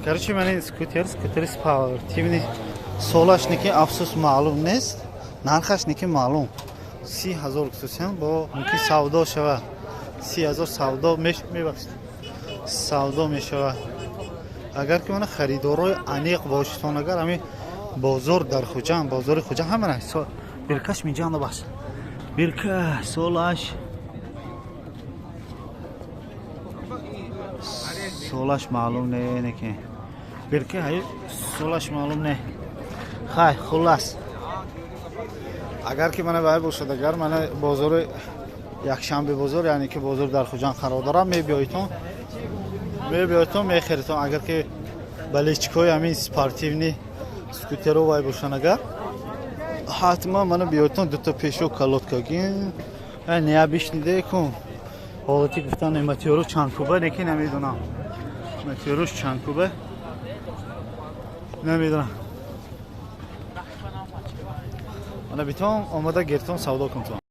Короче, мани скутер, скутери спортивный. Солаш неки, афсӯс, маълум нест, нархаш неки маълум. 30 000 гуфтусиям, бо мумкин савдо шавад. 30 000 савдо мебахшед, савдо мешавад. Агар ки мана харидорои аниқ бошитон, агар ҳами бозор дар Хуҷанд, бозори Хуҷанд ҳамана биркаш минҷанда бас. Бирка солаш маълум не, неки. Бирка ҳай солаш маълум не. Хай, хуллас. Агар ки мана вай бошад, агар мана бозори якшанбе бозор, яъне ки бозор дар Хуҷанд қарор дорад, мебиёитон, мехеритон. Агар ки болельщикҳои ҳамин спортивный скутеро вай бошанд, агар ҳатман мана биёитон. Дута пешо колодкаги необычный кун ҳолати гуфтан мотёру чанд куба, лекин намедонам, мотёруш чанд куба, намедонам. Мана битон омада гиртон, савдо кунтон.